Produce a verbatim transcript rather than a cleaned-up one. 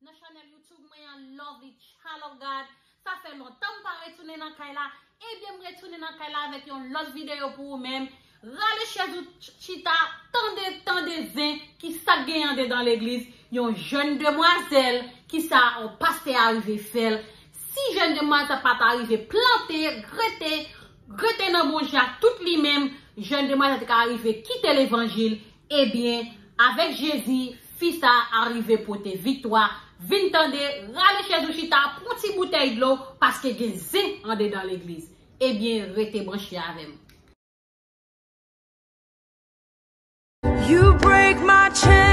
Nan chanèl YouTube mwen an, Lovely Child of God. Sa fè lontan m pa retounen nan kay la. Ebyen, m retounen nan kay la avèk yon lòt videyo pou ou menm. Rale chèz ou ch-, chita, tande, tande zen, ki sa k genyen andedan legliz. Yon jèn demwazèl, ki sa yon pastè a rive fè l. Si jèn demwazèl pa ta rive plante, grete, grete nan Bondye ak tout li menm, jèn demwazèl te ka rive kite levanjil. Ebyen, avèk Jezi, fi sa a rive pote viktwa. Vin tande, rale chèz ou chita, pran ti boutèy dlo, paske gen zen andedan legliz. Ebyen, rete branche avè m. You break my chain.